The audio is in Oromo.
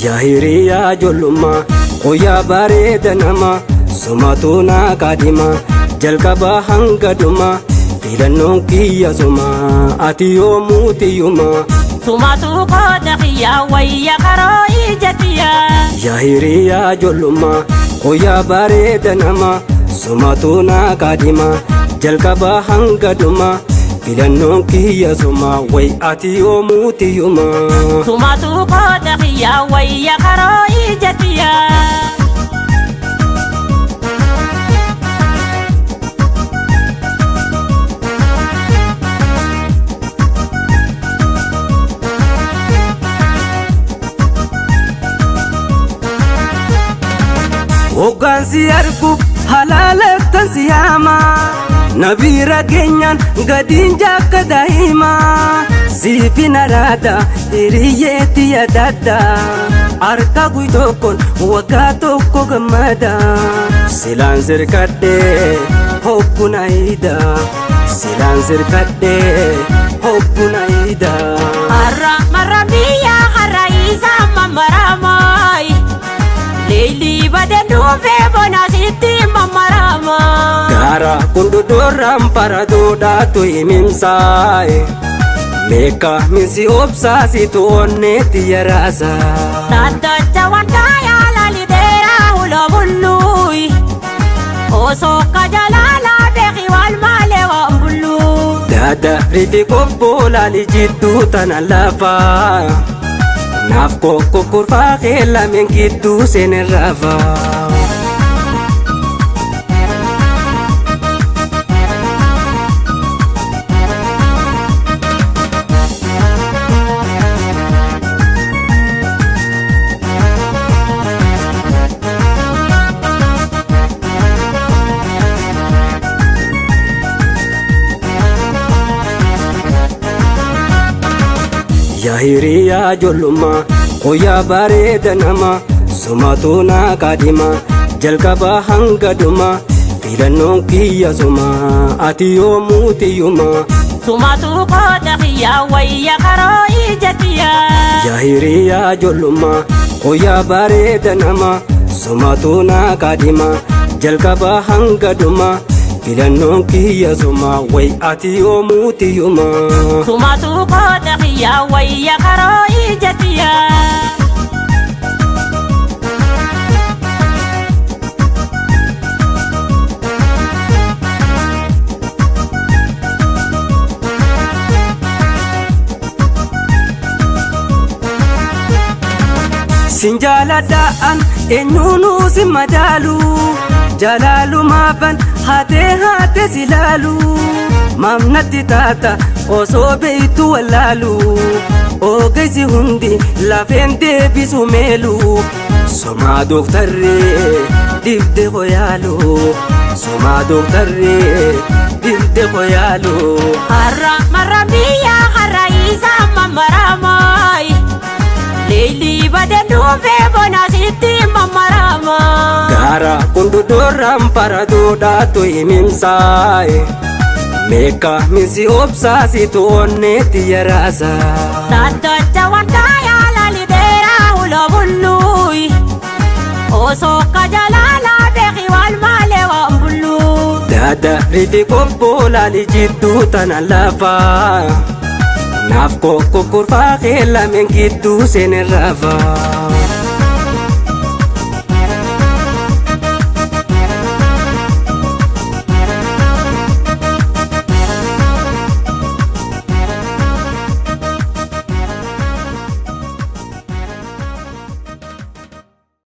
Yaa hiriyaa ijoollummaa guyyaa bareeda nama sumatu naa kaadhima jalqabaa hanga dhuma filannoon kiyya suma ati yoomuu tiyyuma. Sumatu qooda kiyyaa wayya qaroo ija tiyyaa. Yaa hiriyaa ijoollummaa guyyaa bareeda nama sumatu naa kaadhima jalqabaa hanga dhuma filannoon kiyya suma way ati yoomuu tiyyuma. Sumatu qooda kiyyaa wayya qaroo ija tiyyaa. Hoggaan si argu halaalattan si yaama nabiira keenyaan gadiin jakka daa'ima siifin araada hiriyyeetti yaadadda harka guy tokkoon waggaa tokko gammada silaan sirkadhee hoggun ayiida silaan sirkadhee hoggun ayiida. Har'a marra biyyaa har'a isaa mammaramaayi. Leelii badeen dhufee bona sitti mammaramaa. Gaara kundudurraan faradoodhaatu himimsaaye meeqa minsi obsaasitu onneetti yaraasa. Tattacha wanta yaalali dheeraa huloo bulluuyi. Osoo kajalaalaa beeki wal maalee waan bulluu. Daada rifi qobboolaali jidduu tana lafaa naaf kokkokorfaa kee lameen gidduu seeneen rafaa. Yaa hiriyaa ijoollummaa guyyaa bareeda nama sumatu naa kaadhima jalqabaa hanga dhuma filannoon kiyya suma ati yoomuu tiyyuma. Sumatu qooda kiyyaa wayya qaroo ija tiyyaa. Yaa hiriyaa ijoollummaa guyyaa bareeda nama sumatu naa kaadhima jalqabaa hanga dhuma filannoon kiyya suma way ati yoomuu tiyyuma. Sumatu qooda kiyyaa wayya qaroo ija tiyyaa. Sin jaaladhaan eenyuunuu si madaalu jalaalumaafan haatee haatee si laalu maamnatti taata osoo beeytu wallaalu ogeessi hundi lafeen deebisu meelu somaa dooktarree dhibde hoyaalu somaa dooktarree dhibde hoyaalu. Har'a marra biyyaa har'a isaa mammaramaayi. Leelii badeen dhufee bona sitti mammaramaa. Gaara kundudurraan faradoodhaatu himimsaaye meeqa minsi obsaasitu onneetti yaraasa. Tattacha wanta yaalali dheeraa huloo bulluuyi. Osoo kajalaalaa beeki wal maalee waan bulluu. Daada rifi qobboolaali jidduu tana lafaa naaf kokkokorfaa kee lameen gidduu seeneen rafaa.